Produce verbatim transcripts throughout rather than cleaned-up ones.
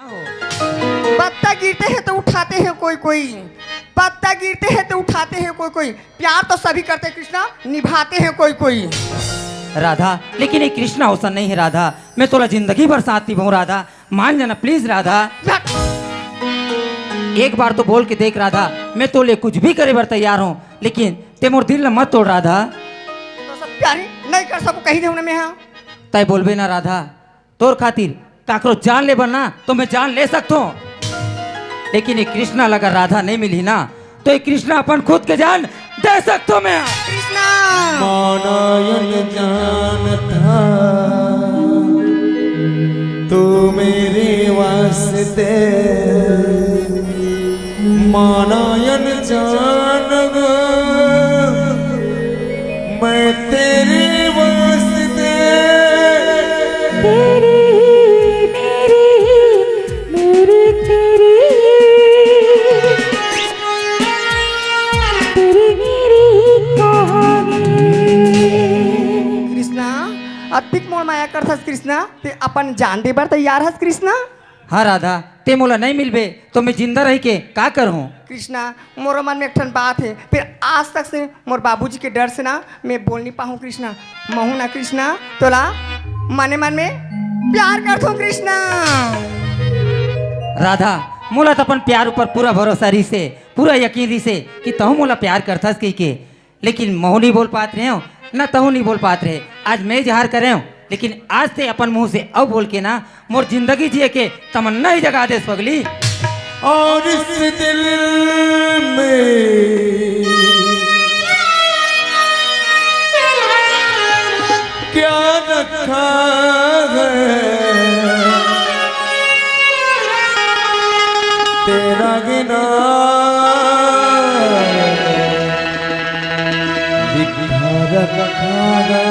पत्ता गिरते हैं तो उठाते हैं कोई कोई, पत्ता गिरते हैं तो उठाते हैं कोई कोई। प्यार तो सभी करते हैं कृष्णा, निभाते हैं कोई कोई। राधा, लेकिन ये कृष्णा अइसन नहीं है राधा। मैं तोला जिंदगी भर साथ निभाऊं राधा, मान जाना please राधा। एक बार तो बोल के देख राधा, मैं तोले कुछ भी करे बर तैयार हूँ, लेकिन ते मोर दिल ला मत तोड़ राधा। तो सब प्यारी नहीं कर सकूं, कही देहूं ना मैं, हाँ। तय बोलबे ना राधा, तोर खातिर काकरो जान ले बर ना तो मैं जान ले सकथों, लेकिन ये कृष्णा ला अगर राधा नहीं मिलही ना तो ये कृष्णा अपन खुद के जान दे सकथों मैं। कृष्णा। माना ये न जान था तू मेरे वास्ते, माना ये न जान मैं तेरे वास्ते। तेरी मेरी, मेरी तेरी, तेरी मेरी कहानी। कृष्णा, अतिक मोर माया करथस कृष्णा, ते अपन जान दे बर तैयार हस कृष्णा? हाँ राधा, ते मोला नहीं मिलबे तो मैं जिंदा रही के का करहूँ? कृष्णा, मोरो मन में एक ठन बात है, फिर आज तक से मोर बाबूजी के डर से ना मैं बोल नहीं पाहूँ कृष्णा। महू ना कृष्णा, तोला मने मन में प्यार करथों कृष्णा। राधा, मोला तो अपन प्यार ऊपर पूरा भरोसा रहिसे, पूरा यकीन रहिसे कि तहूँ मोला प्यार करथस कहिके, लेकिन महू नहीं बोल पात रहे हो, ना तहूँ नहीं बोल पात रहे। आज मैं इजहार करे हूँ, लेकिन आज ते अपन मुंह से अउ बोल के ना मोर जिंदगी जिए के तमन्ना ही जगा देस पगली। और इस दिल में क्या रखा है तेरा गिना बिखरा रखा है।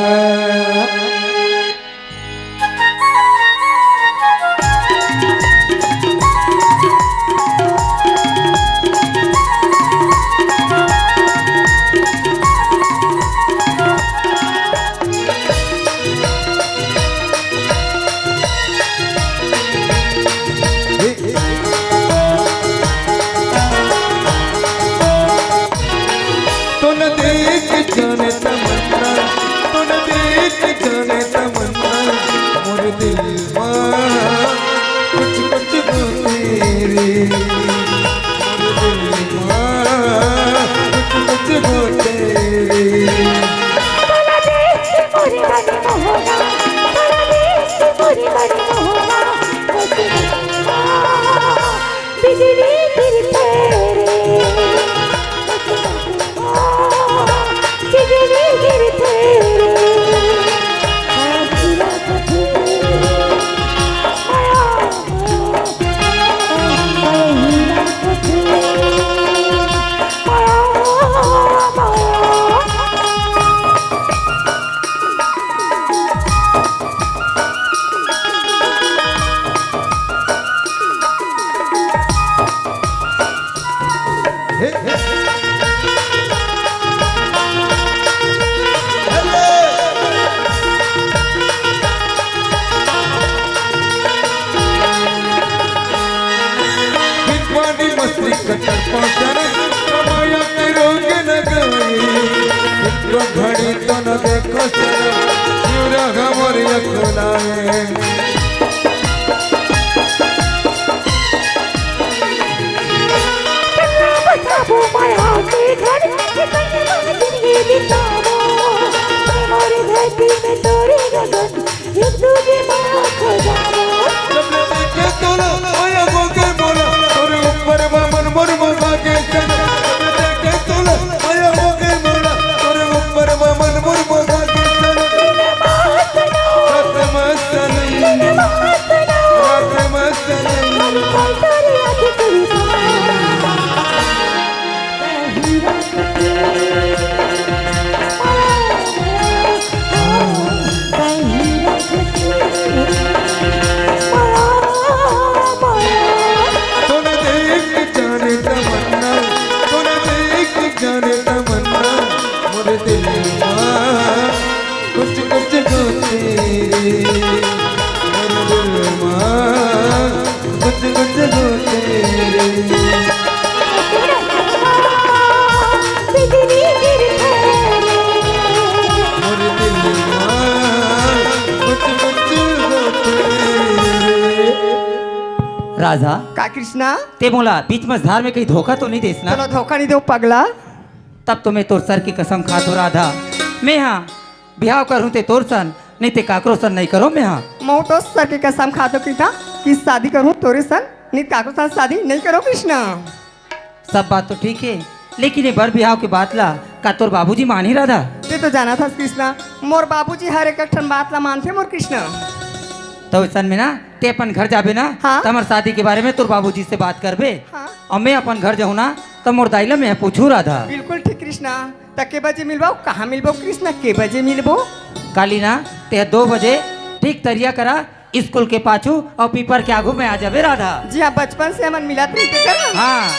तूने देख जाने तमन्ना, तूने देख जाने तमन्ना, मोर दिल मा कुछ कुछ बोले रे, मोर दिल मा कुछ कुछ बोले रे। तोला देख के मोरी बड़ी मोहना, तोला देख के मोरी बड़ी मोहना, बिजली गिरते रे। घड़ी तो न देखो सर, शिवरा हमर यकुनाए। कुछ होते रे। बिजली गिरथे रे। मोर दिल मा कुछ कुछ होते रे। राधा, का कृष्णा? ते मोला बीच मझधार में कहीं धोखा तो नहीं देस ना? चलो धोखा नहीं दो पगला। तब तो मैं तोर सर की कसम खात हो राधा, मैं हाँ बिहाव करहूं ते तोर सन, नहीं ते काकरो सन नहीं करो मैं हा। मऊ तो सर के कसम खातो किता कि शादी करहूं तोरे सन, नहीं काकरो सन शादी नहीं करो कृष्णा। सब बात तो ठीक है, लेकिन ये बर बिहाव के बात ला का तोर बाबूजी मानी राधा? ते तो जाना था कृष्णा, मोर बाबूजी हर एक ठन बात ला मानथे मोर कृष्णा। तो ऐसन में ना ते अपन घर जाबे ना, हाँ। तो हमार शादी के बारे में तोर बाबूजी से बात करबे। हाँ। और मैं अपन घर जाऊँ ना तो मोर दाई ला मैं पूछू राधा। बिल्कुल ठीक कृष्णा। त के बजे मिलबो? कहाँ मिलबो कृष्णा? के बजे मिलबो? काली ना, ते दो बजे ठीक तरिया करा, स्कूल के पाछू और पीपर के आगू में आ जाबे राधा। जी हाँ, बचपन से हमन मिलत रहिते करा। हाँ।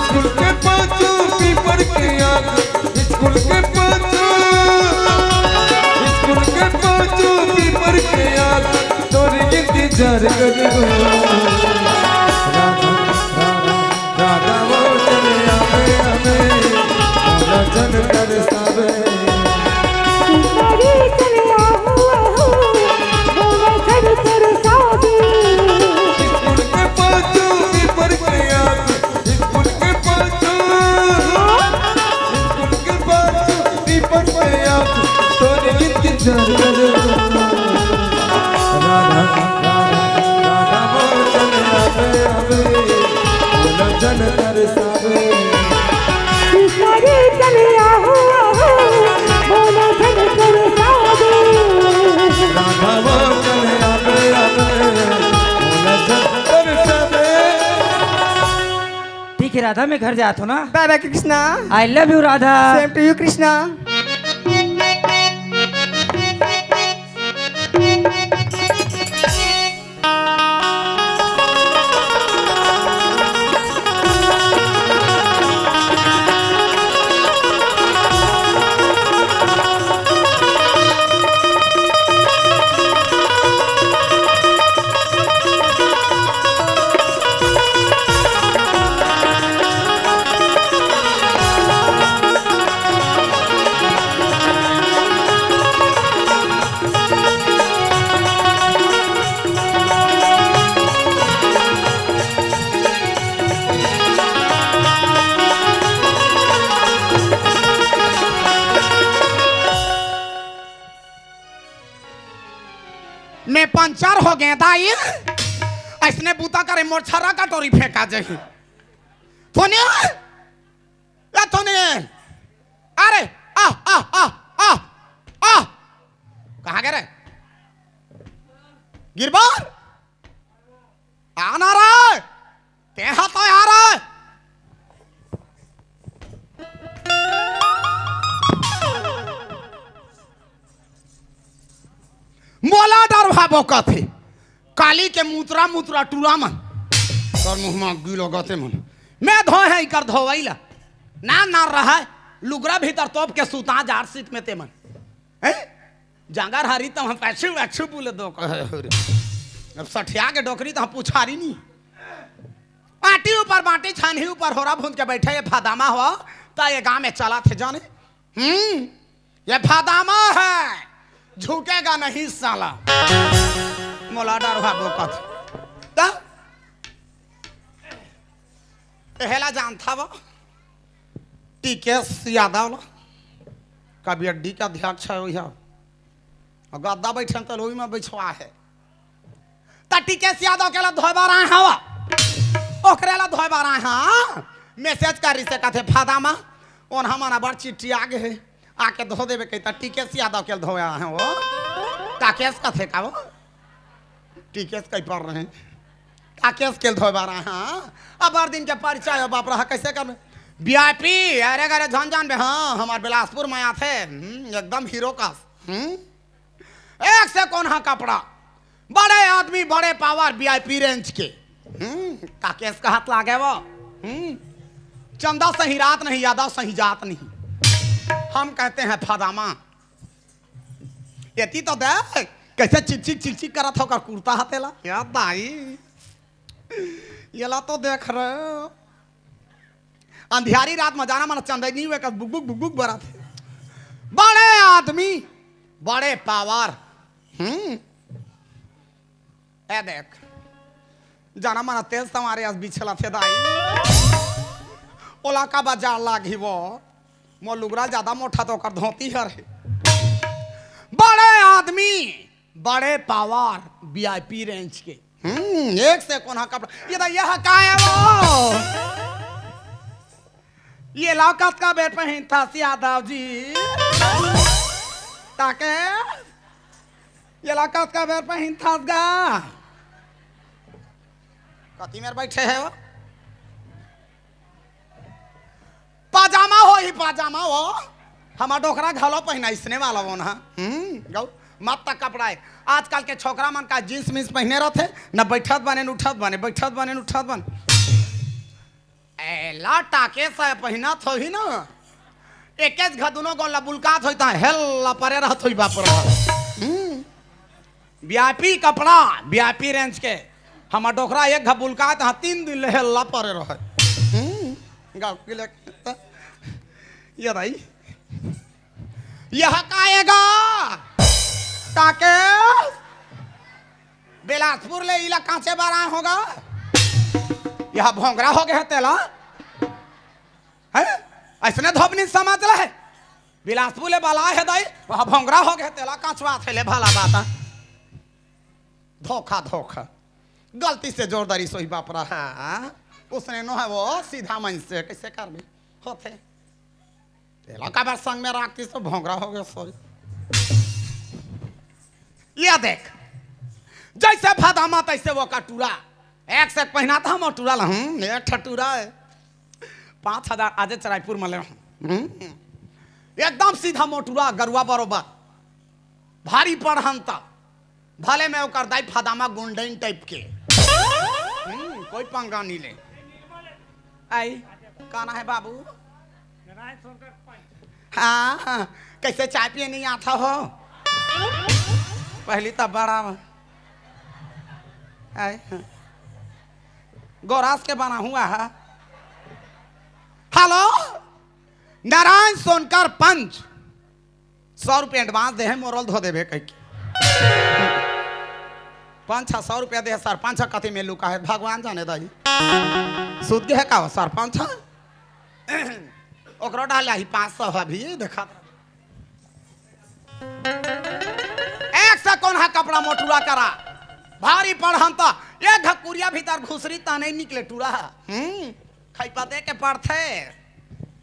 स्कूल के पाछू पीपर के आग, स्कूल के पाछू, स्कूल के पाछू पीपर के आग, तोर इंतजार करबो। राधा, राधा, राधा वो चले आवे, आवे, मोला जन तरसावे। स्कूल के पाछू पीपर के आग, स्कूल के पाछू, स्कूल के पाछू पीपर के आग, तोर इंतजार करबो। राधा, राधा, राधा वो चले आवे, आवे, मोला जन तरसावे। ठीक है राधा, मैं घर जात हूँ ना। बाय बाय Krishna. I love you Radha. Same to you Krishna. मैं पंचर हो गया दाई, ऐसने बूता करे मोर छर्रा कटोरी फेंका जाही। थोने, ए थोने, अरे, आ, आ, आ, आ, आ, कहाँ गए रे? गिरबर, आना रे, तेहा तो यार। मोला डर भाबो कथे, काली के मुतरा मुतरा टूरा मन, कर मुँह मा गिलो गते मन, मैं धोए है इकर धोवई ला, ना ना रहा, लुगरा भीतर तोप के सुता जार सीट में ते मन, हैं? जांगर हरी त हम पैछू वैछू बोले दो कहे हो रे। अब सठिया के डोकरी त हम पुछारी नी। आटी ऊपर बाटी छानही ऊपर होरा भूंज के बैठे ये फादामा हो, त ये गांव में चला थे जाने। हम्म, ये फादामा है, झुकेगा नहीं साला। मोला डर भाबो कथे। त एहला जानथा वो? टीकेश यादव ला, कबड्डी के अध्यक्ष है वही। गद्दा बैठे त लोई में बैठवा है। त टीकेश यादव के ला धोए बर आए हवा, ओकरे ला धोए बर आए हाँ। मैसेज करिस हे कथे, फादामा, ओन हमन अबर चिट्ठी आ गे हे, आके धो देबे कही। त टीकेश यादव के ला धोए आए हैं वो। का केस कथे का वो? टीकेश कहीं पर रहे। का केस के धोए बार आए, हाँ? अब हर दिन के परिचय हो बाप रहा, कैसे करबे? वीआईपी, अरे गरे झन जानबे, हाँ, हमार बिलासपुर में आथे, हम्म, एकदम हीरो का, हम्म? एक से कोन हा कपड़ा, बड़े आदमी, बड़े पावर, वीआईपी रेंज के। हम्म, काकेस का हाथ लागे वो। हम्म, चंदा सही रात नहीं, यादव सही जात नहीं। हम कहते हैं फदामा। एती तो देख, कैसे चिकचिक चिकचिक करत हे ओकर कुर्ता ह तेला। या दाई, येला तो देख रे। अंधियारी रात में जाना मन चंदैनी हुए का बुक बुक बुक बुक बरत हे। बड़े आदमी, बड़े पावर। हम्म, ए देख, जाना मन तेज संवारे अस बिछलत हे दाई। ओला का बजार लागी वो, मोर लुगरा ज्यादा मोटा तो ओकर धोती हरे। बड़े आदमी, बड़े पावर, वीआईपी रेंज के। हम्म, एक से कोन हा कपड़ा, ये तो यह का है वो? ये लौकत का बेर पहिनथस यादव जी। ताके ये लौकत का बेर पहिनथस गा। कति मेर बैठे हे वो? पाजामा हो ही पाजामा हो। हमार डोकरा घलो पहिना इसने वाला वो ना। हम्म, गौ, मत तक कपड़ा है। आजकल के छोकरा मन का जींस मींस पहिने रहथे, न बैठत बने, न उठत बने, बैठत बने, न उठत बने। एला टाके से पहिनत होही ना, एकेच घ दुनो गोल ला बुलकात होही ता हेल ला परे रहत होही बाप रे। हम्म। वीआईपी कपड़ा, वीआईपी रेंज के। हमर डोकरा एक घ बुलकात हा, तीन दिन ले हेल ला परे रहे। हम्म। गाँव के ले-, ये दाई, यह का एगा? ताके बिलासपुर ले इला कांचे बार आए होगा? यह भोंगरा हो गया तेला? हैं? ऐसने धोबनी समझ ले। बिलासपुर ले बला हे दाई, वह भोंगरा हो गया तेला कांचवा थे ले भला बात है। धोखा, धोखा। गलती से जोर दरी सोई बाप रहा। उसने नो है वो सीधा मन से कैसे कर भी होते। तेला काबर संग में राखती सो भोंगरा हो गया सोई। ये देख, जैसे फदामा तैसे वो का टूरा। एक से पहिना था मोर टूरा ला, हम्म, एक ठा टूरा है। पाँच हजार आजे चराइपुर में ले हूँ। हम्म, एकदम सीधा मोटुरा गरुआ बरोबर। भारी पढ़न त भले में ओकर दाई फदामा गुंडइन टाइप के। हम्म, कोई पंगा नहीं ले। आई, काना है बाबू? हाँ, कैसे चाय पिए नहीं आता हो? पहली तो बड़ा आई, हाँ। गोरास के बना हुआ है। हेलो, नारायण सोनकर पंच, सौ रुपया एडवांस दे हे, मोरल धो देबे कह के। पंच हा सौ रुपया दे हे, सरपंच हा कथी में लुका हे, भगवान जाने दाई। सूत गे हे का वो सरपंच हा? ओकरो डाल आही पाँच सौ अभी, देखा। एक से कोन हा कपड़ा मोटुरा करा, भारी पढ़न त एक घकुरिया भीतर घुसरी त नहीं निकले टूरा। हम्म, खैपते के पड़थे।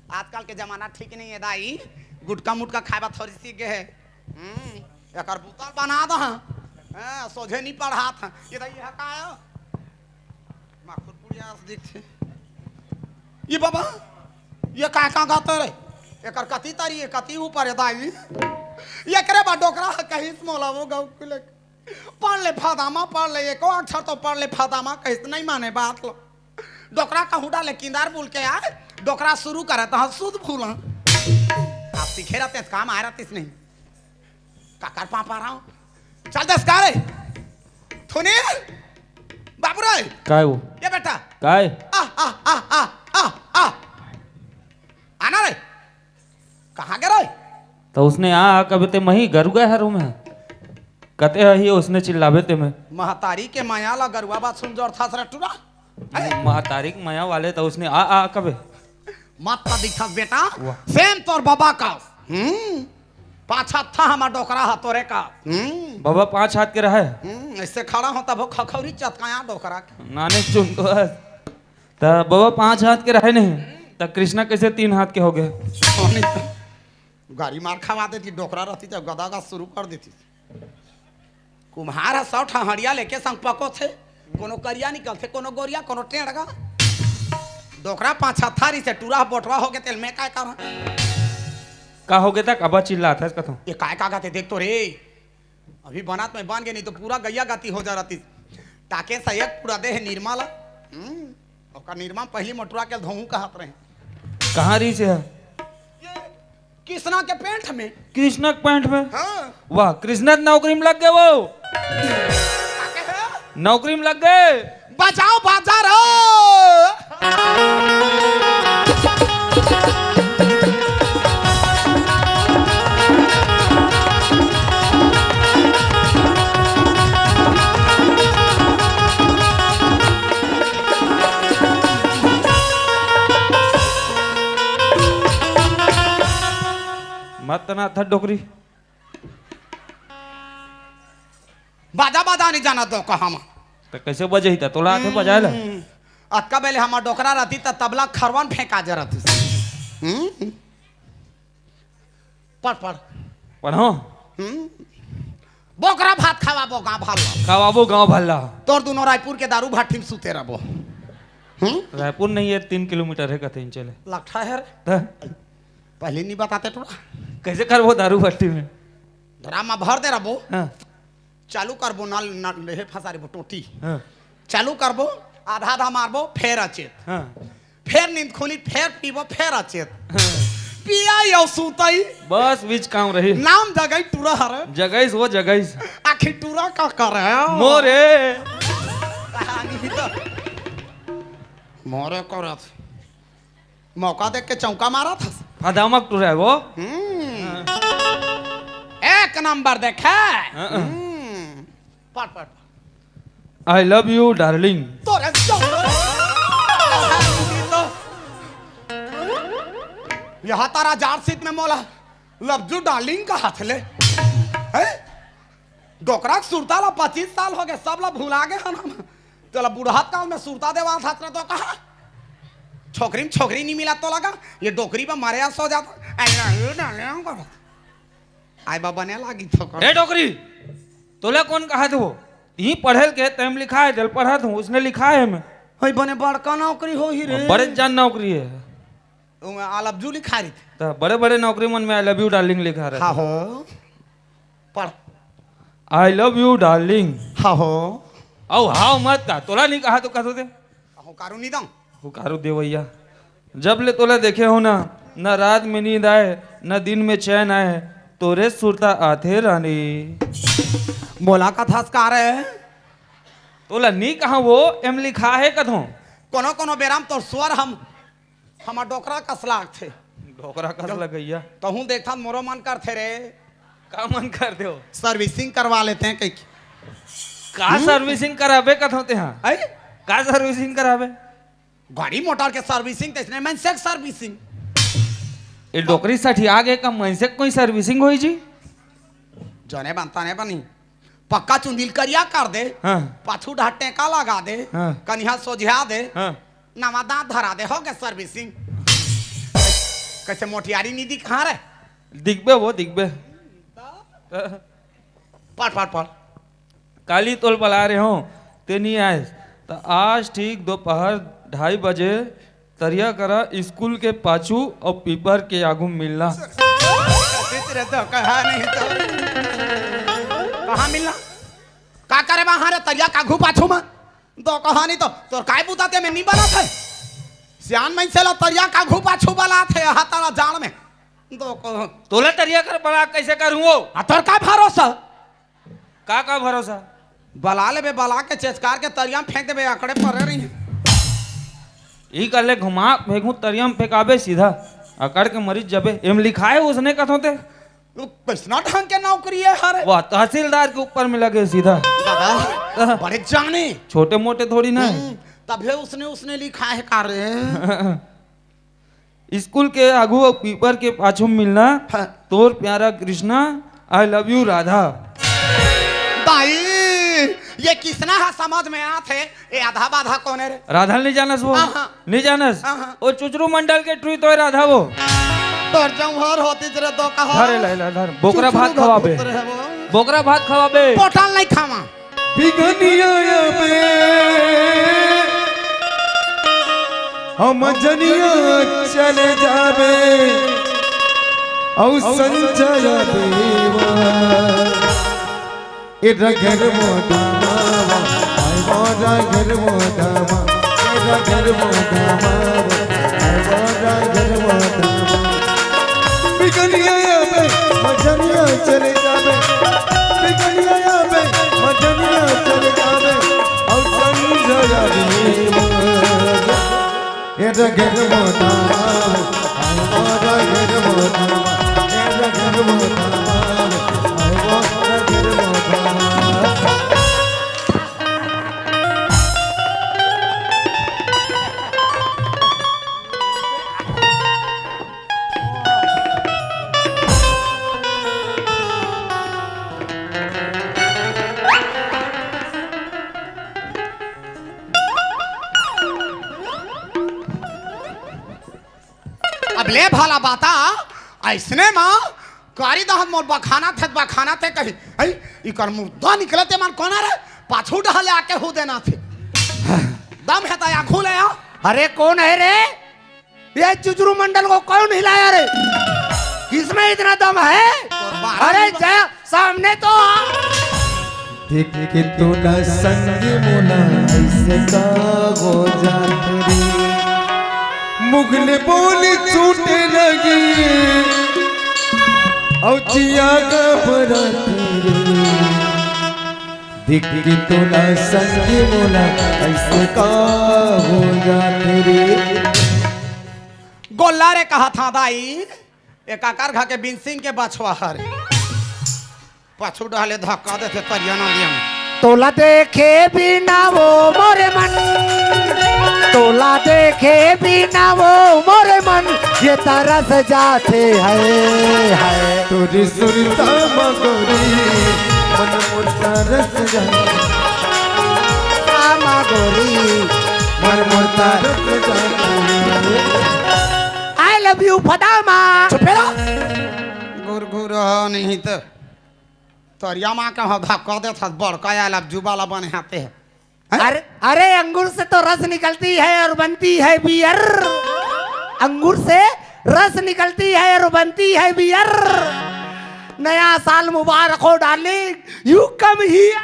आजकल के जमाना ठीक नहीं है दाई, गुटका मुटका खाए बा थोड़ी सीख गए है। हम्म, एकर बोतल बना दह। हाँ, सोझे नहीं पढ़ात ह। ये दाई, यह का है? माखुर पुड़िया अस दिखथे। ये बाबा, ये का का गाता रे? एकर कति तारी, ये कति ऊपर है दाई। ये करे बा डोकरा ह, कहिस मोला वो गाँव के लेके। पढ़ ले फदामा, पढ़ ले, एको अक्षर तो पढ़ ले फदामा, कहिस नहीं माने बात लो। डोकरा कहूँ डाले किंदार बोल के आए, डोकरा शुरू करे तो हम शुद्ध भूला। आप सीखे रहते हैं, काम आए रहते नहीं। काकर पापा राव। चल दस का रे। थुनील। बाबू रे। काय वो? ये बेटा। काय? आ, आ, आ, आ, आ, आ। आना रे। कहाँ गे रे? तो उसने आ, आ कबे ते मही गरु गए हर में। कते ही उसने चिल्लाबे ते में। महतारी के माया ला गरुआ बात सुन जोर था सरा टूरा। अरे। महतारी के माया वाले तो उसने आ, आ कबे। मत त दिखस बेटा, वाह। सेम तोर बाबा का। हम्म। पाछा था हमार डोकरा हा तोरे का। हम्म। बाबा पाँच हाथ के रहे। हम्म, ऐसे खड़ा हो तब खखौरी चतकाया डोकरा के। नाने चुन तो है। त बाबा पाँच हाथ के रहे नहीं, त कृष्णा कैसे तीन हाथ के हो गए? गाड़ी मार खवा देती, डोकरा रहती तो गदा गदा शुरू कर देती। कुम्हार ह सौ ठा हड़िया लेके संग पकोथे, कोनो करिया निकलथे, कोनो गोरिया, कोनो टेंड़गा। डोकरा पाछा थारी से टूरा बोटवा होगे तेल में काय करा? का होगे तक अब चिल्लात हस कथों? ये काय का गाते देख तो रे, अभी बनात में बन गे नहीं तो पूरा गैया गाती हो जा रहती। ताके से एक पूरा देह निरमा ला। हम्म, ओकर निरमा पहली मोटरा के धोहूं कहत रहे। कहाँ रहिस हे? ये कृष्णा के पैंट में। कृष्णा के पैंट में? हाँ। वाह, कृष्णा के नौकरी में लग गे वो। का कहे? नौकरी में लग गे। बजाओ बाजा रे। मत ना था डोकरी। बाजा बाजा नहीं जाना तो कहा हम। तो कैसे बजे ही था? तोला आथे बजाए ला? हम्म, अतका बेले हमार डोकरा रहती त तबला खरवन फेंका जरत। हम्म। पढ़, पढ़। पढ़ो। हम्म। बोकरा भात खवाबो गाँव भल्ला। खवाबो गाँव भल्ला। तोर दुनो रायपुर के दारू भट्टी में सुते रहबो। हम्म? रायपुर नहीं है, तीन किलोमीटर है, कतई चले। लकठा है रे। त? पहले नहीं बताते तोरा। कैसे करबो दारू भट्टी में? ड्राम में भर दे रहबो। हाँ। चालू करबो नल, नल, हे फंसा रे वो टोटी। हाँ। चालू करबो, आधा आधा मारबो, फेर अचेत। हाँ। फेर नींद खुली, फेर पीबो, फेर अचेत। हाँ। पिया यो सुतई। बस बीच काम रही। नाम जगई टूरा हरे। जगईस वो जगईस। आखिर टूरा का करे? मोरे। कहानी तो मोरे करत। मौका देख के चौका मारत हस। फदामक टूरा है वो। हम्म। एक नंबर देखे। हाँ, हाँ। हम्म। पढ़, पढ़, पढ़। I love you, darling। तोरे यहाँ तारा जार सीट में मोला love you, darling कहत ले। हैं? डोकरा के सुरता ला पच्चीस साल हो गए, सब ला भुला गए हन हम। तोला बुढ़त काल में सुरता देवा था तो कहा? छोकरी में छोकरी नहीं मिला तो लगा, ये डोकरी पे मरे सो जाता। I love you, darling करत। आय बा बने लागी तो कर। ए डोकरी, तोला कौन कहा थे वो? यही पढ़ल के तैं लिखा है, दिल पढ़ा था, उसने लिखा है मैं। हई बने बड़का नौकरी हो ही रे। बड़े जान नौकरी है। ओमे I love you लिखा रही। तो बड़े बड़े नौकरी मन में I love you, darling लिखा रहता। हाँ हो। पढ़। I love you, darling। हाँ हो। औ हाव मत का, तोला नहीं कहा तो कह दो दे। हुकारू नहीं दम। हुकारू देवैया। जब ले तोला देखे हो ना, ना रात में नींद आए, ना दिन में चैन आए, तोरे सुरता आथे रानी। मोला कथस का रे? तोला नी कहा वो, एम लिखा है कथों। कोनो कोनो बेराम तोर स्वर हम, हमर डोकरा कस लागथे। डोकरा कस लगैया। तहूँ देखथन मोरो मन करथे रे। का मन करथे हो? Servicing करवा लेते हैं कहीं। का servicing कराबे कथों तेहा? हैं? का servicing कराबे? गाड़ी मोटर के servicing, तइसने मनसे के servicing। ए डोकरी सठिया गे का मनसे के कोई servicing होई जी? जने बनता नहीं बनी। पक्का चुंदी ल करिया कर दे, हाँ। पाछू डहर टेका लगा दे, हाँ। कनिहा सोझिया दे, हाँ। नवा दांत धरा दे, हो गे servicing। कैसे मोटियारी नहीं दिखा रे? दिखबे वो, दिखबे। पढ़, पढ़, पढ़। काली तोल बला रहे हो, ते नहीं आए। तो आज ठीक दोपहर ढाई बजे तरिया करा स्कूल के पाछू अउ पीपर के आगू मिलना। चित्र तो कहा नहीं तो। कहाँ मिलना? का करे वहाँ रे तरिया का आगू पाछू में? दो कहा नहीं तो तोर काय बुता ते में नहीं बना थे। सियान मनसे ला तरिया का आगू पाछू बला थे, हाथा ला जाड़ में। दो कहो। तोला तरिया कर बला कैसे करूँ वो? आ तोर का भरोसा? का का भरोसा? बला लेबे, बला के चेचकार के तरिया में फेंक देबे, अकड़े परे रही। ई कर ले घुमा फेंकू तरिया में फेंकाबे सीधा, अकड़ के मरीज जबे। एम लिखा है उसने कथों ते। वो कैसना ढंग के नौकरी है हरे? वाह, तहसीलदार के ऊपर में लगे सीधा। दादा, बड़े जाने। छोटे मोटे थोड़ी ना है। हम्म, तभे उसने, उसने लिखा है का रे? स्कूल के आगू अउ पीपर के पाछू मिलना, हाँ। तोर प्यारा Krishna, I love you Radha. दाई, ये किसना हा समझ में आत हे? ए आधा बाधा कोने रे? राधा ल नहीं जानस वो? हाँ, हाँ। नहीं जानस? हाँ, हाँ। वो चुचरू मंडल के टुई तो राधा वो। तोर जौहर होती तेरे दो कहा। धर ले, ले, धर। बोकरा चुचरू भात खवाबे। भूत रहे वो। बोकरा भात खवाबे। पोटल नहीं खावा। बिगनिया बे, हम जनिया चले जाबे, औ संजय देवा। ए रगर मोदनावा, आय मोरा घर मोदनावा। घर मोटा मारो, हमारा घर मोटा मारो। बिगनिया आवे, मजनिया चले जावे। बिगनिया आवे, मजनिया चले जावे। और संझा आवे, ए रे घर मोटा मारो, हमारा घर मोटा मारो। ए रे घर मोटा मारो, हमारा घर मोटा मारो। अब ले भला बाता, अइसने मा कारी दहत मोर बखाना थे, बखाना थे कही, "ऐ, इकर मुर्दा निकलते मन कोना रे, पाछू डहले आके हो देना थे।" दम हे त आखू ले आ। अरे कौन है रे? ये चुचरू मंडल को कौन हिलाया रे? किसमें इतना दम है? अरे जया, सामने तो आ। देख के तोला संगी मोला ऐसे का हो जात रे। मुगले बोली छूटे लगी, औ जिया घबरात रे। देख के तोला संगी मोला ऐसे का हो जात रे। गोल्ला रे कहा था दाई, ए काकर घर के बिनसिंग के बछवा हरे। पाछू डहले धक्का देथे तरिया नदिया में। तोला देखे बिना वो मोरे मन, तोला देखे बिना वो मोरे मन, ये तरस जाथे है, है। तोरी सुरता मगोरी, मन मोर तरस जाथे। आ मगोरी, मन मोर तरस जाथे। I love you, फदामा। चुप रहो। गुरगुरा नहीं त तरिया मा के ह धक्का देथस, बड़का आय लव यू वाला बने हाथे ह। हैं? अरे, अरे, अंगूर से तो रस निकलती है और बनती है बियर। अंगूर से रस निकलती है और बनती है बियर। नया साल मुबारक हो डार्लिंग, you come here।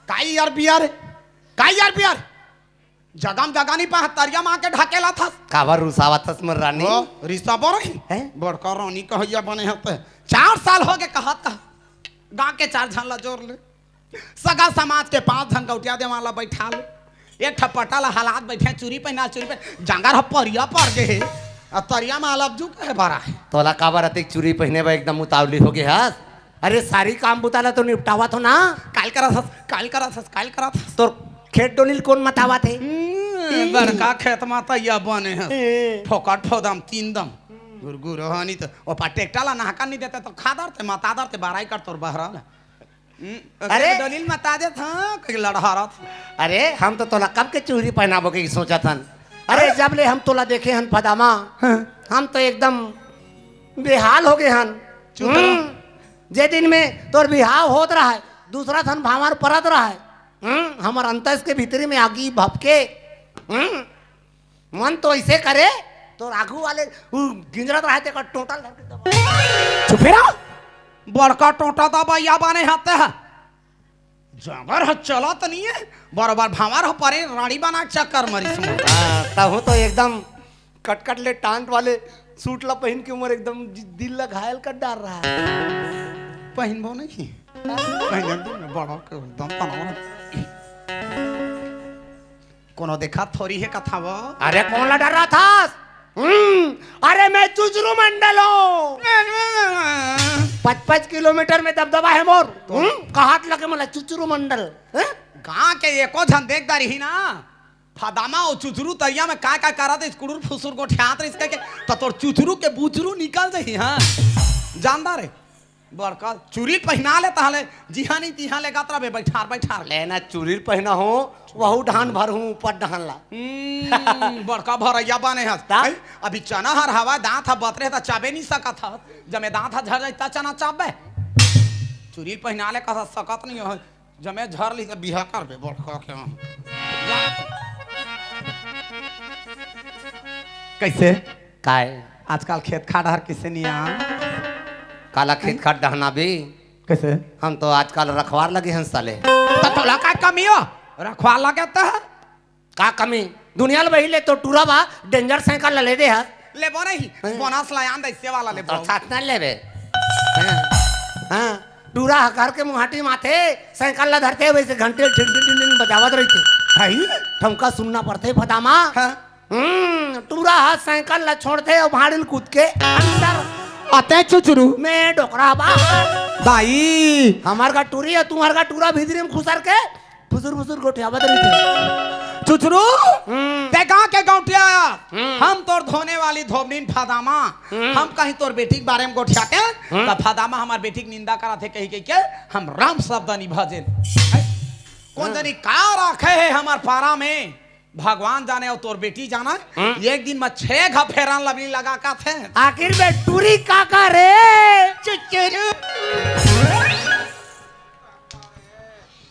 काई यार बियर? काई यार बियर? जगह म जगह नहीं पा, तरिया मा के ढकेला थस। काबर रुसावत हस मोर रानी? ओ, रिसाबो रही। हैं? बड़का रानी कहैया बने हते। चार साल हो गे कहत कहा। गाँव के चार झन ला जोर ले। सगा समाज के पांच झन गौटिया देवान ला बैठा ले। एक ठा पटा ला हालात बैठे, चूरी पहिना, चूरी पहिना, जांगर ह परिया पड़ गे हे। अब तरिया मा लव यू कहे बर आए। तोला काबर अतेक चूरी पहिने बर एकदम उतावली हो गे हस? अरे, सारी काम बुता ला तो निपटावत हो ना। काल करत हस, काल करत हस, काल करत हस। तोर खेत डोली ल कोन मतावत हे? हम्म, बड़का खेत मा तैया बने हस। ए। फोकट फोदम, तीन दम। गुरगुर हो नी तो, ओपा ट्रैक्टर ला नहका नी देते तो खा दरते, मता दरते, बाराई कर तोर बहरा ला। हम्म, अरे। अरे डोली ल मता देत, हाँ, कहीं लड़हारत। अरे, हम तो तोला कब के चूरी पहनाबो के सोचत हन। अरे, अरे। जब ले हम तोला देखे हन फदामा, हाँ। हम तो एकदम बेहाल हो गे हन। चुप रहो। हम्म। जे दिन में तोर बिहाव होत रहय, दूसरा ठन भांवर परत रहय। हम्म, हमर अंतस के भीतरी में आगी भभके। हम्म, मन तो अइसे करे, तोर आगू वाले उ गिंजरत रहय, तेकर टोंटा ल धर के दबा। चुप रहो। बड़का टोंटा दबइया बने हते ह। जांगर ह चलत नइ हे, बरोबर भांवर ह परे राड़ी बना चक्कर मरिस मोर। हाँ, तहूँ तो एकदम कटकट ले टांट वाले सूट ला पहिन के मोर एकदम दि-, दिल ला घायल कर डार रहा है। पहिनबो नहीं। पहिने दिन में बड़ा के एकदम तनाव। कोनो देखा थोरी हे कथा वो। अरे कोन ला डर रहा था? हम्म, अरे मैं चुचरू मंडल हूँ। पच पच किलोमीटर में दबदबा है मोर। तो हम्म, कहात लगे मला चुचरू मंडल, हैं? गांव के एको झन देखदा रही ना, फदामा अउ चुचरू तरिया में काय काय करत हे, कुड़ुर फुसुर गोठियात रहिस कहिके, त तोर चुचरू के बुचरू निकल जही, हाँ। जानदा रे, बड़का चूरी पहिना ले, तहले जिहां नहीं तिहां ले गात रबे, बैठार, बैठार। ले ना, चूरी पहिना हो, वहू डहान भर हूँ, ऊपर डहान ला। हम्म, बड़का भरैया बने हस। ता? हैं? अभी चना हर हवा, दांत ह बतरे, त चाबे नहीं सकत ह। जमे दांत ह झर जाई, त चना चाबे। चूरी पहिना ले, कस सकत नहीं हो। जमे झर ली त बिहा करबे, बड़का के हम। कैसे? काय? आजकल खेत खार डहर किसे निया? काला खेत खार डहना भी? कैसे? हम तो आजकल रखवार लगे हन साले। त तोला का कमी हो? रखवा लगे त। का कमी? दुनिया ल बही ले तो टूरा बा, डेंजर साइकिल ल ले दे ह। लेबो नहीं, हैं? बोनस ला आन दइसे वाला लेबो। तो साथ न लेबे। हाँ, हाँ। टूरा ह घर के मुहाटी माथे, साइकिल ला धरथे, वइसे घंटी ढिन ढिन ढिन ढिन बजावत रहिथे। हई? ठमका सुनना पड़थे फदामा। हाँ। हम्म, टूरा ह साइकिल ला छोड़थे अउ भाड़ी ल कूद के अंदर। अते चुचरू। में डोकरा बा। दाई। हमर का टूरी हे, तुम्हर का टूरा भीतरी म खुसर के फुसुर फुसुर गोठियावत रहिथे। चुचरू, हम्म। ते गाँव के गौंटिया, हम्म। हम तोर धोने वाली धोबनीन फदामा, हम्म। हम कहीं तोर बेटी के बारे म गोठियातेन, हम्म। त फदामा हमर बेटी के निंदा करत हे कहि कहि के हम राम शब्द नि भजेन। हैं? कोन हाँ। जनी का राखे हे हमर पारा में, भगवान जाने अउ तोर बेटी जाने। हम्म। एक दिन म छे घा Fair and Lovely लगा का थे। आखिर में टूरी का का रे? चुचरू।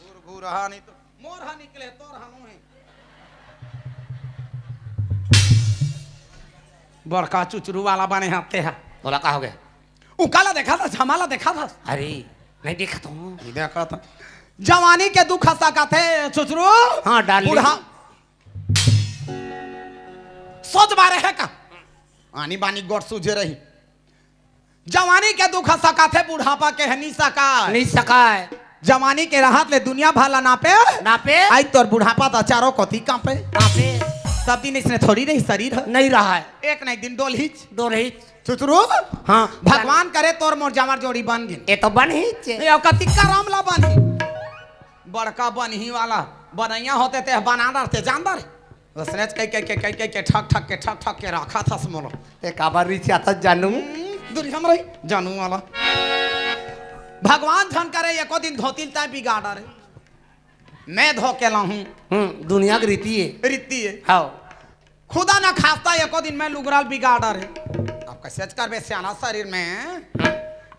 घूर घूर हा नहीं तो मोर हा निकले, तोर हा नोहे। बड़का चुचरू वाला बने हाथे हा। तोला का हो गे? उ काला देखा था, झमाला देखा था। अरे, नहीं देखा तो। नहीं देखा था। जवानी के दुख हंसा का थे चुचरू। हाँ, डाल ली। बूढ़ा। सोच बारे हे का? आनी बानी गोठ सूझे रही। जवानी के दुख ह सकाथे, बुढ़ापा के ह नी सकाय। नी सकाय। जवानी के रहत ले दुनिया भर ला नापे। नापे। आई तोर बुढ़ापा त चारों कोती कांपे। कांपे। सब दिन इसने थोड़ी रही शरीर ह। नहीं रहा है। एक न एक दिन डोलहीच। डोलहीच। चुचरू। हाँ। भगवान करे तोर मोर जांवर जोड़ी बन गिन। ये तो बन ही चे। ये कतिका राम ला बन ही। बड़का बनही वाला बनैया होते ते बना डरते, जान डरे। उसने कह, कह, कह, कह, कह, कह, ठक, ठक के, ठक, ठक के रखा था मोला। ते काबर रिसियाथस जानू? हम्म, दुनिया में रही, जानू वाला। भगवान झन करे, एको दिन धोती ल तैं बिगाड़ डरे। मैं धो के लाहूँ। हम्म, दुनिया के रीति हे। रीति हे। हाँ। खुदा न खास्ता एको दिन मैं लुगरा ल बिगाड़ डरे। अब कैसे करबे सियाना शरीर में?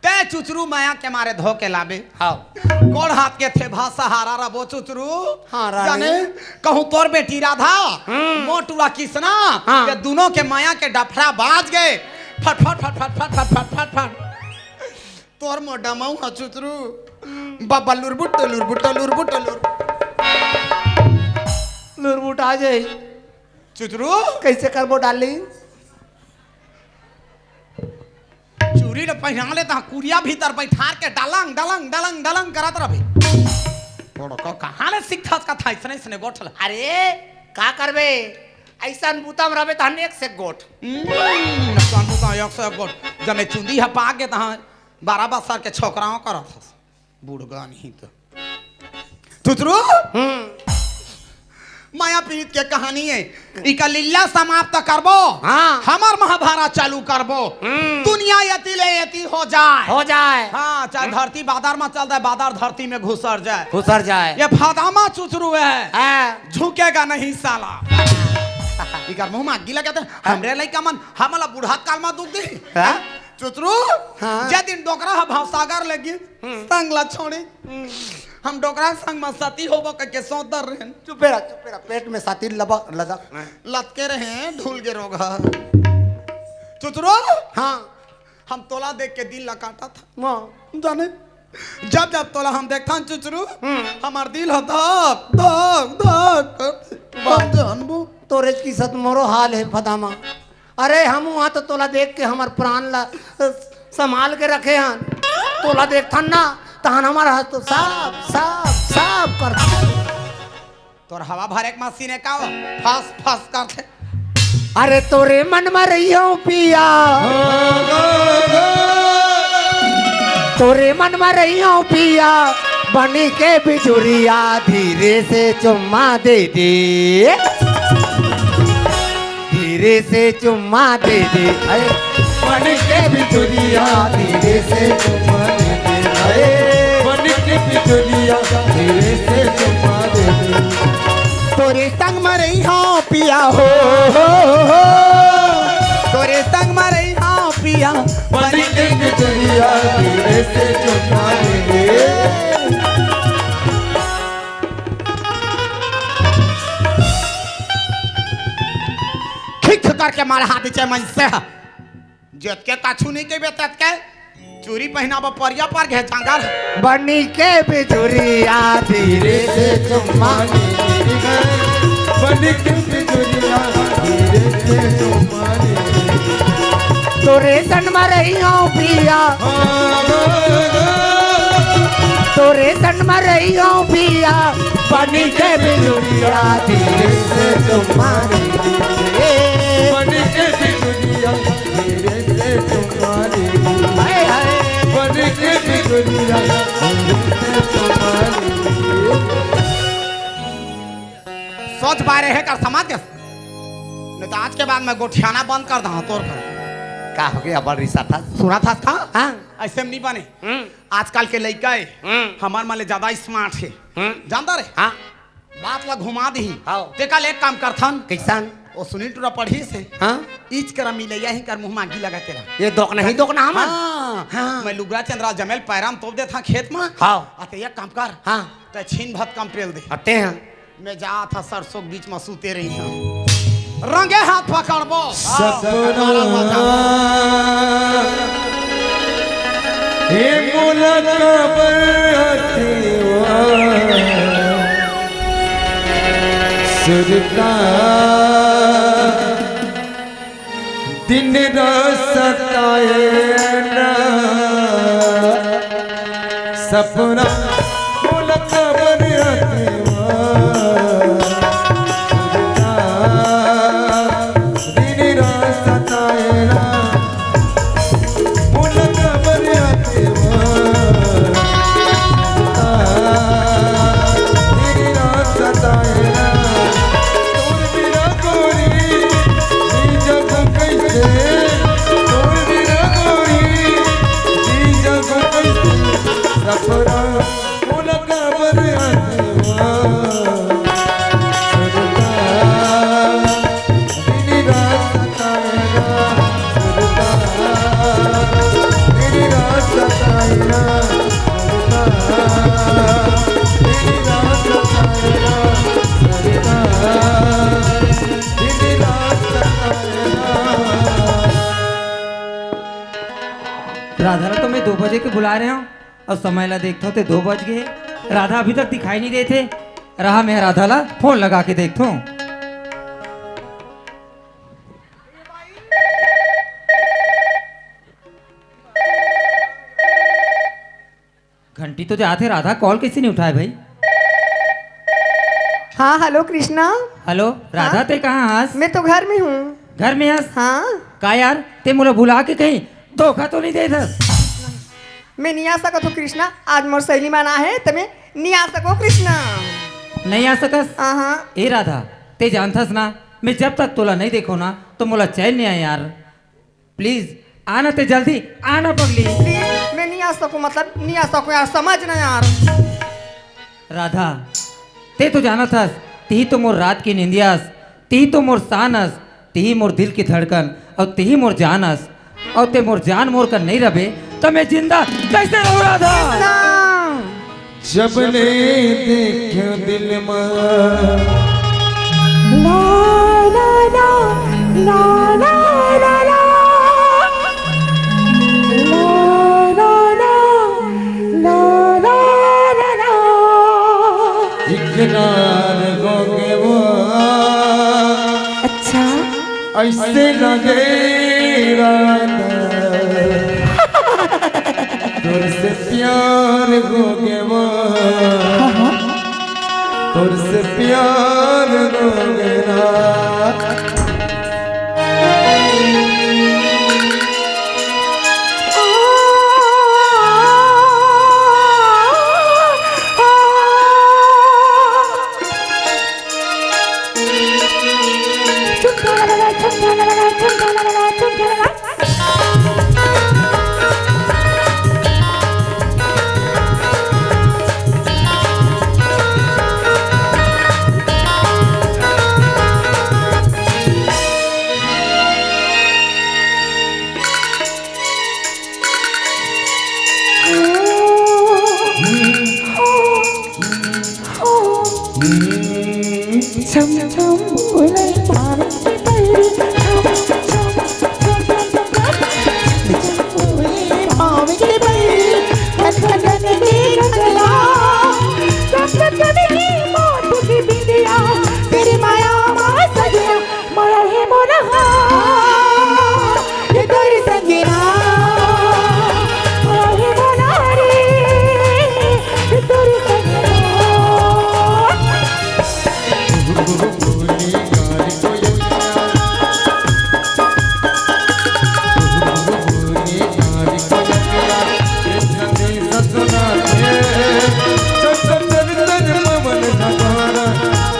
ते चुचरू मया के मारे धो के लाबे। हाँ। गोड़ हाथ के थेभा सहारा रबो चुचरू। हाँ, रानी। जाने कहूँ तोर बेटी राधा, हम्म। मोटुआ किसना, हाँ। ये दुनों के मया के डफरा बाज गे। फट, फट, फट। तोर मोर डमऊ ह चुचरू। बब्बा लुरबुट, लुरबुट, लुरबुट, लुर। लुरबुट आ जाई। चुचरू। कैसे करबो डार्लिंग? चूरी ल पहिना ले, तहाँ कुरिया भीतर बैठार के डलंग, डलंग, डलंग, डलंग करत रबे। बड़का कहाँ ले सीखथस का था इसने, इसने गोठल? अरे, का करबे? ऐसन बुता म रबे तहन एक से गोठ। हम्म, ऐसन बुता एक से गोठ। जमे चुंदी ह पाक गे तहाँ बारह बस्सर के छोकराओं करत हस। बुढ़गा नहीं तो। चुचरू? हम्म। माया पीरित के कहानी हे। इका लीला समाप्त करबो। हाँ। हमर महाभारत चालू करबो। हम्म। दुनिया यति ले यति हो जाय। हो जाय। हाँ, चाहे हम्म। धरती बादर म चल जाय, बादर धरती में घुसर जाय। घुसर जाय। ये फदामा चुचरू हे। हाँ। झुकेगा नहीं साला। इकर मुंह म आगी लगे थे। हाँ। हमरे लइका मन, हमला बुढ़ा काल म दुख दी। हाँ। चुचरू, हाँ। जे दिन डोकरा ह भवसागर ले गिस, हम्म। संग ला छोड़े। हम्म। हम डोकरा संग म सती होबो कहिके सोचत रहेन। चुपे रह, चुपे रह, पेट में सती लबा, लदक। हाँ। लतके रहे, ढूल गे रोग ह। चुचरू, हाँ। हम तोला देख के दिल ला काटत हन। हाँ। जाने, जब जब तोला हम देखथन चुचरू, हम्म। हमर दिल ह धक, धक, धक करथे। वाह। हम जानबो। तोरे किसत मोरो हाल हे फदामा। अरे, हम उहाँ तो तोला देख के हमर प्राण ला, अ, संभाल के रखे हन। तोला देखथन ना, तहन हमर हाथ तो साफ, साफ, साफ कर। तोर हवा भरे के मशीन हे का वो? फस, फस करथे। अरे, तोरे मन म रहिहौं पिया। तोरे मन म रहिहौं पिया, बनी के बिजुरिया, धीरे से चुम्मा दे दे। धीरे से चुम्मा दे दे। अरे, बन के बिजुरिया, धीरे से चुम्मा दे दे। अरे, बन के बिजुरिया, धीरे से चुम्मा दे दे। तोरे संग म रहिहौं पिया हो, हो, हो, हो। तोरे संग म रहिहौं पिया। बन के बिजुरिया, धीरे से चुम्मा दे दे। खिख करके मार हाथ दीचे मनसे ह। जतके कछु नहीं कहिबे ततके। चूरी पहिना बर परिया पर घे चांगर। बनी के बिजुरिया धीरे से चुम्मा ले। बनी के बिजुरिया धीरे से चुम्मा ले। तोरे सन म रही हूँ पिया, तोरे सन म रही हूँ पिया। बनी के बिजुरिया धीरे से चुम्मा ले। बनी के बिजुरिया धीरे से चुम्मा ले। हाय, हाय। बनी के बिजुरिया धीरे से चुम्मा ले। सोच बारे हे कर समझ के, नहीं तो आज के बाद मैं गोठियाना बंद कर दहा तोर घर। का हो गया, बड़ रिसा था? सुना था, था? हाँ। ऐसे में नहीं बने। हम्म। आजकल के लइका हे, हम्म। हमर मन ले ज्यादा smart हे। हम्म। जानता रे? हाँ। बात ला घुमा दही। हाँ। तेकर ले एक काम करथन। कैसन? वो सुनील टूरा पढ़िस हे। हाँ। इच करा मिलैया ही कर मुँह मागी लगा तेरा। ये दोकना ही दोकना हमन। हाँ। हाँ। मैं लुगरा चंद्रा जमेल पैराम तोप देथा खेत में। हाँ। अते एक काम कर। हाँ। ते छीन भत कम पेल दे। अते हैं। मैं जात हा सरसों के बीच में सूते रही हूँ। रंगे हाथ पकड़बो। सपना। हे मोला काबर अतिवा सुरता दिन रात सताए ना सपना मोला काबर अतिवा सुरता दिन रात सताए ना मोला काबर अतिवा सुरता दिन रात सताए ना तोर बिना गोरी जी जग कैसे तोर बिना गोरी जी जग कैसे सपना मोला काबर अतिवा सुरता दिन रात सताए ना सुरता दिन रात सताए ना सुरता दिन रात सताए ना सुरता दिन रात सताए ना। राधा ला तो मैं दो बजे के बुला रहे हूँ और समय ला देखथों ते दो बज गए। राधा अभी तक दिखाई नहीं देथे। रहा मैं राधा ला फोन लगा के देखथों। घंटी तो जात हे, राधा कॉल कैसे नहीं उठाए भाई? हाँ, हेलो कृष्णा। हेलो राधा, हाँ? ते कहाँ हस? मैं तो घर में हूँ। घर में हस? हाँ। का यार, ते मोला भुला के कहीं धोखा तो नहीं देत हस? मैं नहीं आ सकत हूँ कृष्णा, आज मोर सहेली मन आहे, त मैं नहीं आ सको कृष्णा। नहीं आ सकस? हाँ, हाँ। ए राधा, ते जानथस ना, मैं जब तक तोला नहीं देखो ना, तो मोला चैन नहीं आए यार। प्लीज आना ते जल्दी, आना पगली। प्लीज, मैं नहीं आ सकूं, मतलब नहीं आ सकूं यार, समझ ना यार। राधा, ते तो जानत हस, तिही तो मोर रात की निंदिया अस, तिही तो मोर शान अस, तिही मोर दिल की धड़कन अउ तिही मोर जान अस, अउ ते मोर जान मोर कर नहीं रबे, त मैं जिंदा कैसे रहूं राधा? ना। जब ले देख्यो दिल मा। ला, ला, ला, ला, ला, ला, ला। ला, ला, ला, ला, ला, ला, ला। इकरार हो गए वो। अच्छा। ऐसे लगे राधा। तोर से प्यार हो गया वो। हाँ, हाँ। तोर से प्यार हो गया।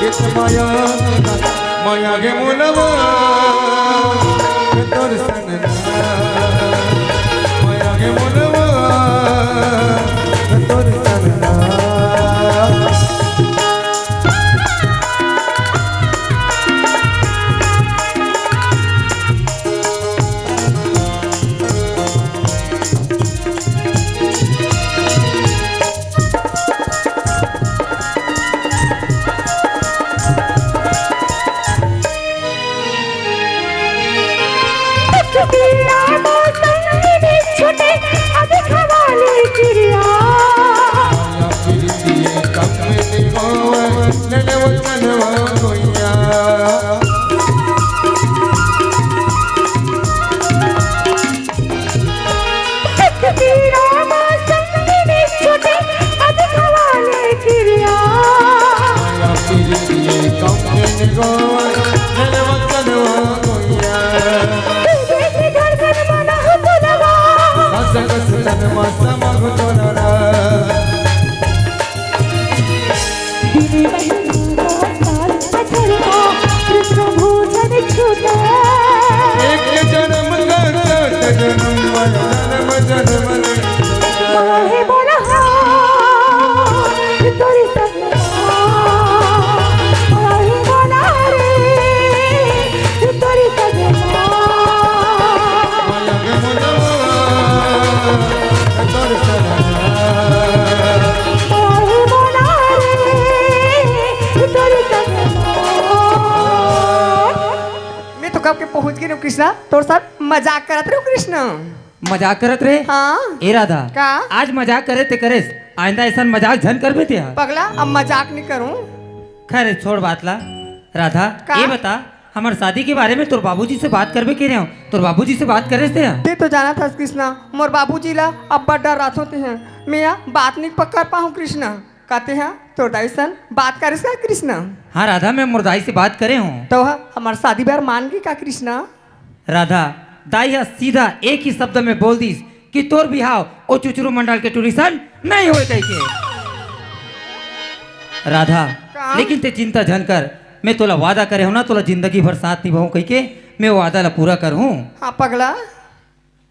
माया, माया के मुनवा, तोर सन ना। माया के मुनवा, तोर सन ना। एक जन्म का सात जन्म, जन्म जन्म ले। मैं तो कब के पहुंच गे रेहेंव कृष्णा, तोर साथ मजाक करत रेहेंव कृष्णा। मजाक करत रहे? हाँ। ए राधा, का? आज मजाक करे ते करेस, आइंदा अइसन मजाक झन करबे ते हा। पगला, अब मजाक नइ करूं। खैर, छोड़ बात ला। राधा, का? ए बता, हमर शादी के बारे में तोर बाबूजी से बात करबे के रेहेंव, तोर बाबूजी से बात करेस ते हा? ते तो जानत हस कृष्णा, मोर बाबूजी ला अब्बड़ डराथों ते हा। मैं हा बात नइ प-, कर पाहूं कृष्णा। का ते हा तोर दाई सन बात करेस का कृष्णा? हाँ राधा, मैं मोर दाई से बात करे हंव। तो हा हमर शादी बर मान गे का कृष्णा? राधा, दाई ह सीधा एक ही शब्द में बोल दिस कि तोर बिहाव ओ चुचरू मंडल के टूरी सन नइ होय कहिके। राधा, का? लेकिन ते चिंता झन कर, मैं तोला वादा करे हंव ना, तोला जिंदगी भर साथ निभाहूं कहिके, मैं वो वादा ला पूरा करहूं। हाँ पगला।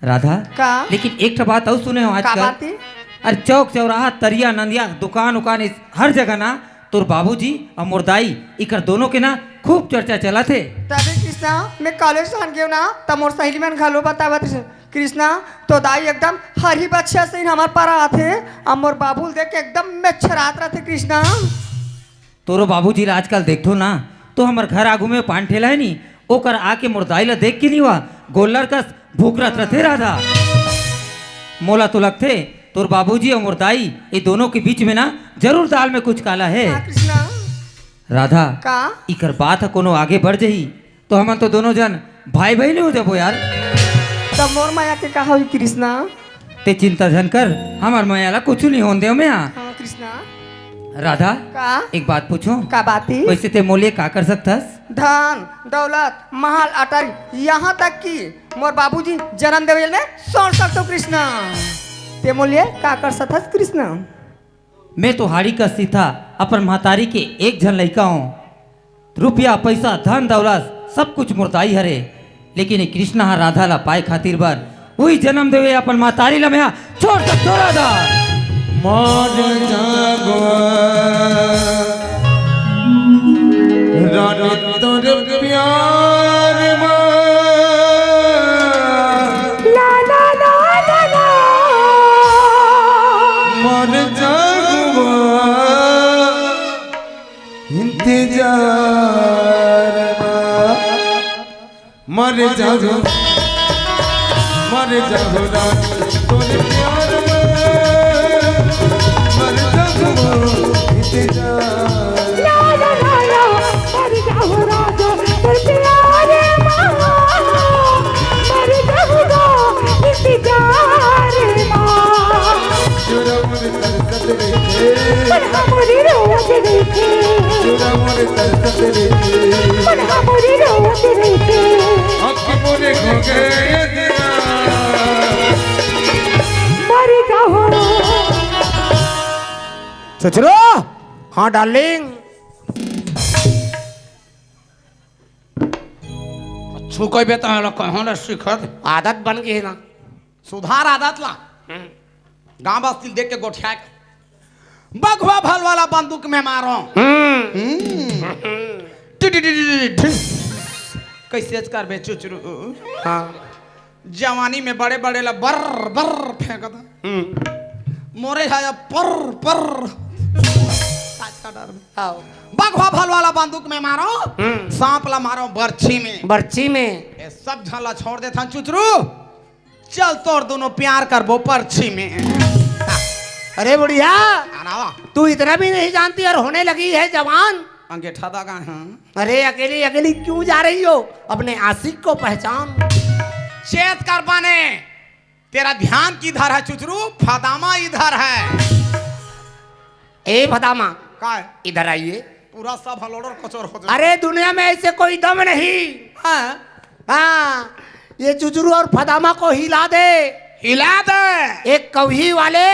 राधा, का? लेकिन एक ठो बात अउ सुने हंव का आजकल। बात हे? अरे चौक चौराहा, तरिया नंदिया, दुकान उकान, इस हर जगह ना तोर बाबूजी अउ मोर दाई, इकर दोनों के ना खूब चर्चा चलत हे। तभे कृष्णा, मैं कॉलेज जान गेंव ना, त मोर सहेली मन घलो बतावत रहिस, कृष्णा, तोर दाई एकदम हरही बछिया सही हमर पारा आथे, अउ मोर बाबू ल देख के एकदम मेछरात रहिथे कृष्णा। तोरो बाबूजी ला आजकल देखथों ना, तो हमर घर आगू में पान ठेला हे नी, ओकर आके मोर दाई ला देख के नइ वा, गोल्लर कस भुकरत रहिथे राधा। मोला तो लगथे, तोर बाबूजी अउ मोर दाई, ए दोनों के बीच में ना जरूर दाल में कुछ काला हे। हाँ, कृष्णा। राधा, का? इकर बात ह कोनो आगे बढ़ जही, तो हमन तो दोनों जन भाई भाई नइ हो जाबो यार। त मोर मया के का होही कृष्णा? ते चिंता झन कर, हमर मया ला कुछु नइ होन देंव मैं हा। हाँ कृष्णा। राधा, का? एक बात पूछों? का बात हे? वइसे ते मोर लिए का कर सकथस? धन, दौलत, महल, अटारी, यहाँ तक कि मोर बाबूजी जनम देवे ले छोड़ सकथों कृष्णा। ते मोर लिए का कर सकथस कृष्णा? मैं तो हाड़ी कस सीधा अपन महतारी के एक झन लइका हंव। रुपया, पइसा, धन, दौलत सब कुछ मोर दाई हरे, लेकिन ये कृष्णा ह राधा ला पाए खातिर बर उही जनम देवे अपन महतारी ला मैं हा छोड़ सकथों राधा। मर जागो रानी तोर प्यार मा। ला, ला, ला, ला, ला। मर जागो इंतजार मा। मर जाहूं, मर जाहूं रानी तोरे प्यार में, मर जाहूं इंतजार। ला, ला, ला, ला, मर जाहूं राजा तोर प्यार मा, मर जाहूं इंतजार मा। चुरा मोर तरसत रहिथे। मन हा मोरे रोवत रहिथे। चुरा मोर तरसत रहिथे। मन हा मोरे रोवत रहिथे। आँखी मोरे खो गे अंधेरा। मर जाहूं। चुचुरो, हाँ डार्लिंग। तू कहिबे त एला कहाँ ले सीखत? आदत बन गे हे ना। सुधार आदत ला। गांव बस्ती ल देख के गोठिया के। बघवा भल वाला बंदूक में मारो। हम्म। हम्म। टिट टिट टिट टिट। कैसे करबे चुचरू? हाँ। जवानी में बड़े बड़े ला बर बर फेंकत। हम्म। मोरे हा पर पर। आज का डर में। आओ। बघवा भल वाला बंदूक में मारो, हम्म। सांप ला मारो बर्छी में। बर्छी में। ये सब झन ला छोड़ देथन चुचरू। चल तोर दोनों प्यार करबो पर्ची में। अरे बुढ़िया, आना वा। तू इतना भी नहीं जानती और होने लगी है जवान। अंगेठा दागा, हाँ। अरे अकेली अकेली क्यों जा रही हो? अपने आशिक को पहचान। चेत कर बने, तेरा ध्यान किधर है चुचरू? फदामा इधर है। ए फदामा, का है? इधर आइए। पूरा सब हलोड़र कचोर हो जाए। अरे दुनिया में ऐसे कोई दम नहीं। हाँ। हाँ, ये चुचरू और फदामा को हिला दे। हिला दे। एक कवही वाले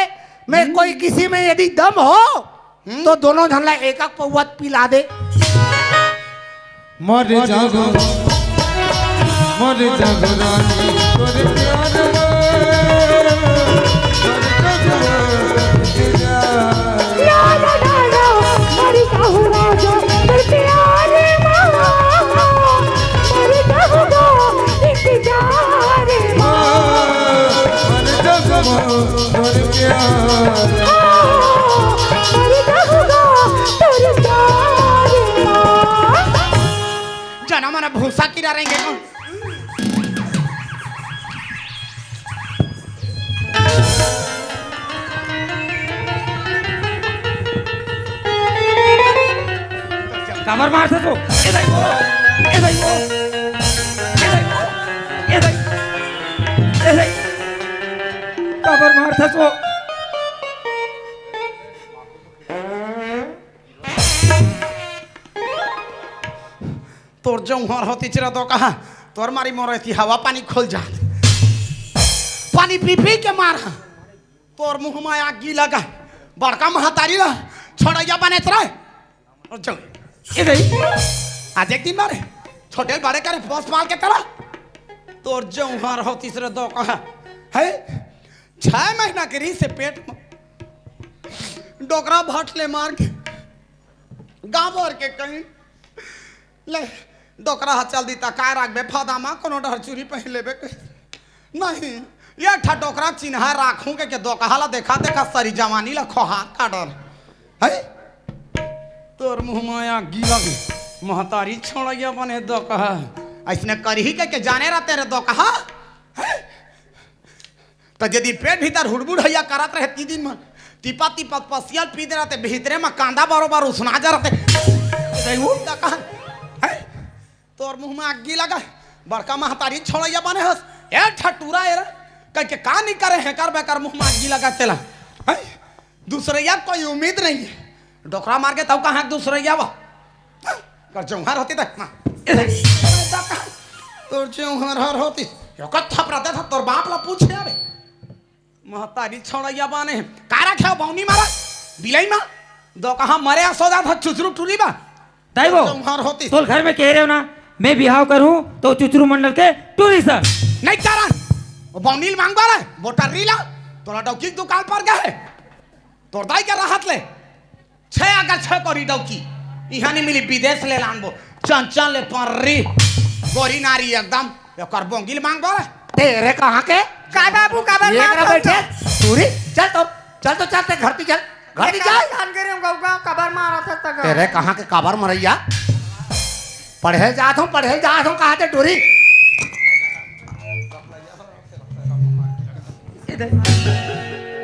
में हम्म। कोई किसी में यदि दम हो, हम्म। तो दोनों झन ला एक एक पौवा पिला दे। मर जागो, मर जागो रानी, तोरे प्यार में। मर जागो, मर जागो। ला, ला, ला, ला, मर जाहूँ राजा, तोर प्यार मा। मर जाहूँ गा इंतजार मा। मर जाहूँ तोर प्यार। हाँ, मर जाहूँ गा तोर प्यार मा। जना मना भूसा किरा रहेंगे कौन? काबर मारथस वो? ए दाई वो, ए दाई वो, ए दाई वो, ए दाई, ए दाई। काबर मारथस वो? तोर जौहर होतिस रे दोकहा, तोर मारी मोर एती हवा पानी खुल जात। पानी पी पी के मार। तोर मुंह में आगी लगा, बड़का महतारी ला छोड़ैया बने तोर। और जाओ, ए गई। आज एक दिन मारे, छोटे बड़े करे पोस पाल के तोला। तोर जौहर होतिस रे दोकहा, है? छह महीना के रीस से पेट में डोकरा भट ले मार के गाँव भर के कहीं ले, डोकरा ह चल दी त काय राखबे? फदामा कोनो डहर चूरी पहिर लेबे कही। नहीं, ये ठा डोकरा चिन्हा राखूं के, के दोकहा ला देखा, देखा सरी जवानी ला खोहा काटन। है? तोर मुंह में आगी लगे, महतारी छोड़ैया बने दोकहा। ऐसने करही के, के जाने रहते रे दोकहा। है? त यदि पेट भीतर हुड़बुड़ हैया करत रहे ती दिन म, टिपा टिपा पसियल पी दे रहते, भीतरे म कांदा बरोबर उसना जा रहते। गई वो? त कहा, हैं? तोर मुंह में आगी लगा, बड़का महतारी छोड़ैया बने हस। ए ठटूरा ए रे, कह के का नहीं करे, हेकर बेकर मुंह में आगी लगा तेला। हैं? दूसरैया कोई उम्मीद नहीं है। डोकरा मार के तब कहाँ दूसरैया वो? हाँ? कर जौहर होतिस त, हाँ। ए रे। तोर जौहर होतिस। यो का थपरा देथा, तोर बाप ला पूछे अबे। महतारी छोड़ैया बने। का रखे हो बौनी मारा? बिलाई माँ। दोकहा मरे आ सो जाथा चुचरू टूरी बा। दाई वो, जौहर होतिस। तोर घर में कह रहे हो ना, मैं बिहाव करूं तो चुचरू मंडल के टूरी सर। नहीं करन। वो बौनी ल मांगबा रे, बोटर्री ला। तोला डौकी के दुकान पर गए। तोर दाई के रहत ले। छह अगर छह कोरी डौकी। इहां नहीं मिली, विदेश ले लानबो। चंचल ले पर्री। गोरी नारी एकदम। एकर बोंगी ल मांगबा रे। तेरे कहाँ के? काय बाबू, काबर ये मारत करा हस बैठे? त? टूरी, चल तो, चल तो, चल ते घर ती चल। घर ती ये चल। काबर खान के रे गौगा, काबर मारत हस त गा? तेरे कहाँ के काबर मरैया? पढ़े जात हूँ, पढ़े जात हूँ, कहा थे टूरी?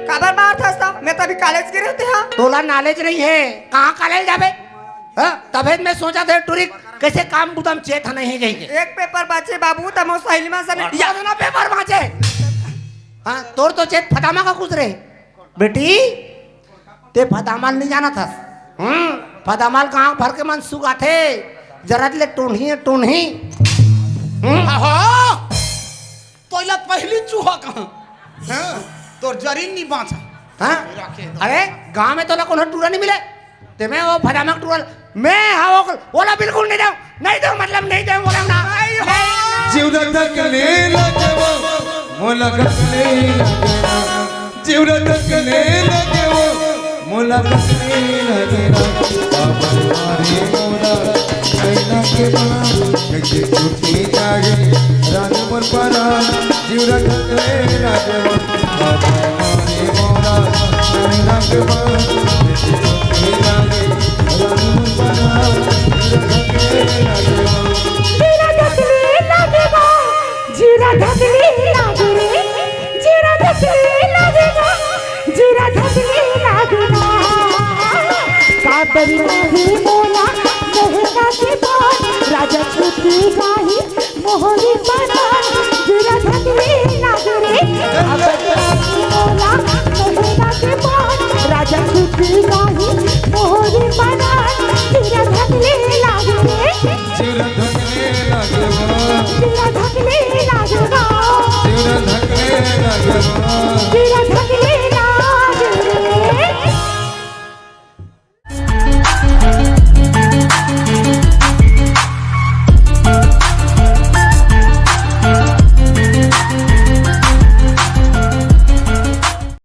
काबर मारत हस त? मैं त अभी कॉलेज गे रहे हंव। तोला नॉलेज नहीं है, कहाँ कॉलेज जाबे? हाँ, तभे मैं सोचत हंव टूरी कैसे काम बुता म चेत ह नहीं कही के। एक पेपर बाचे बाबू, त मोर सहेली मन सने या ना पेपर बाचे। हाँ, तोर तो चेत फदामा का कुछ रहे। बेटी, ते फदामा ल नहीं जानत हस। हम्म, फदामा ल गांव भर के मन सुगाथे। जरत ले टोनही, टोनही। हम्म। आहा! तोला पहली चूहा कहा। हाँ, तोर जरीन नहीं बांचा। हाँ? अरे, गांव में तोला कोनो टूरा नहीं मिले। ते में वो फदामा के टूरा, मैं हाँ वो, ओला बिल्कुल नहीं देंव, नहीं देंव, मतलब नहीं देंव, बोला ना। नहीं हो। जिउरा धकले लगे वो, मोला धकले लगे ना। जिउरा धकले लगे वो, मोला धकले लगे ना। अब मारे मोला, कैला के बा, कैसे छूटी जाए, रानी मोर परा, जिउरा धकले लगे वो। अब मारे मोला, कैला के बा, कैसे छूटी जाए, रानी मोर परा, जिउरा धकले लगे वो। जिउरा धकले लगे वो। जिउरा धकले लागे रे, जिउरा धकले लागे ना, जिउरा धकले लागे ना। का करी माही मोला, मोहका के बान, राजा छूटी जाही मोहरी परान। जिउरा धकले लागे रे, का करी माही मोला, मोहका के बान, राजा छूटी जाही